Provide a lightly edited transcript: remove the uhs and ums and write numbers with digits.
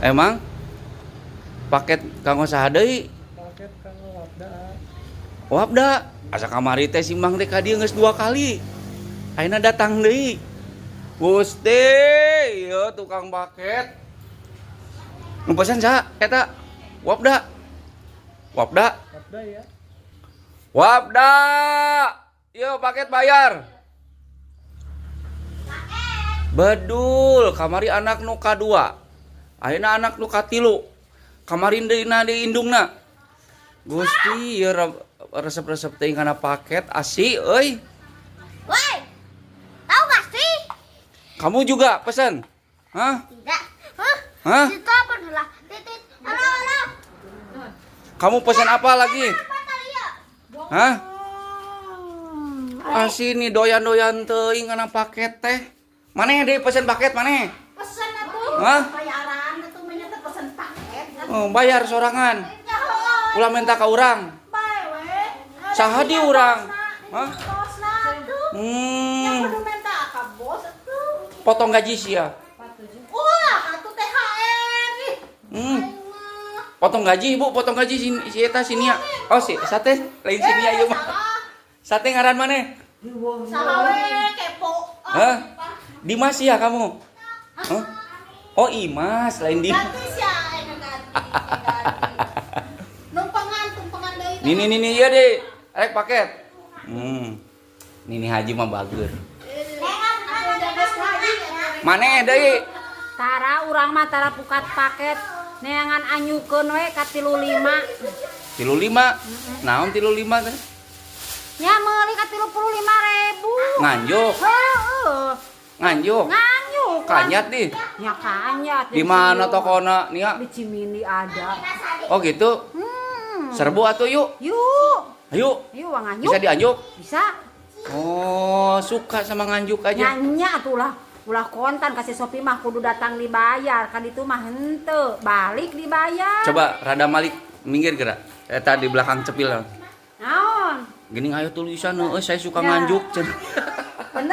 Emang paket kanggo saha deui? Paket kanggo Wapda. Wapda. Asa kamari teh si Mang teh ka dieu geus dua kali. Ayeuna datang deui. Gusti, ieu tukang paket. Nu pesen saha eta? Wapda. Wapda. Wapda ya. Wapda. Ieu paket bayar. Bedul, kamari anak nu kadua. Ayeuna anak nu katilu. Kamari deui na di indungna. Gusti, ieu resep-resep teuing kana paket asi euy. Woi, tahu gak sih? Kamu juga pesan? Hah? Tidak. Hah? Hah? Itu apa dulu? Titit. Halo, halo. Kamu pesan apa lagi? Apa tadi ya? Hah? Asi nih doyan-doyan teuing kana paket teh. Maneh deui pesan paket maneh? Pesan atuh. Hah? Bayaran atuh mah pesan paket. Oh, bayar sorangan. Ya, heuh. Ulah minta ka urang. Bae we. Saha di urang? Hah? Bosna atuh. Kudu minta ka bos atuh. Potong gaji sia. Ulah atuh THR. Ih. Potong gaji, Ibu, potong gaji si, si eta si Nia. Oh, si sate lain si Nia ieu mah. Sate ngaran maneh? Saha we kepo. Hah? Dimas ya kamu? Hah? Oh, Imas, lain Dimas. Ganti sia aing ganti. Numpengan, tumpengan deui. Nih nih nih nih iya deh. Rek paket. Nini Haji mah bager. Maneh deui? Tara, urang mah tara pukat paket, neangan anyukeun we ka 35. 35. Naon 35 teh? Nya meuli ka 35.000. Nganjuk. Heeh. Nganjuk. Nganjuk. Kanyat nih. Nya kanyat. Di mana tokona nia? Di Cimindi ada. Oh gitu. Serbu atuh yuk. Yuk. Ayo. Yuk nganjuk. Bisa dianjuk? Bisa. Oh, suka sama nganjuk aja. Nya atuh ulah ulah kontan kasih Shopee mah kudu datang dibayar kan, itu mah henteu, balik dibayar. Coba rada malik minggir gerak. Eta di belakang cepil. Naon? Gini, ayo tulisan, euy, saya suka Ya. nganjuk cenah.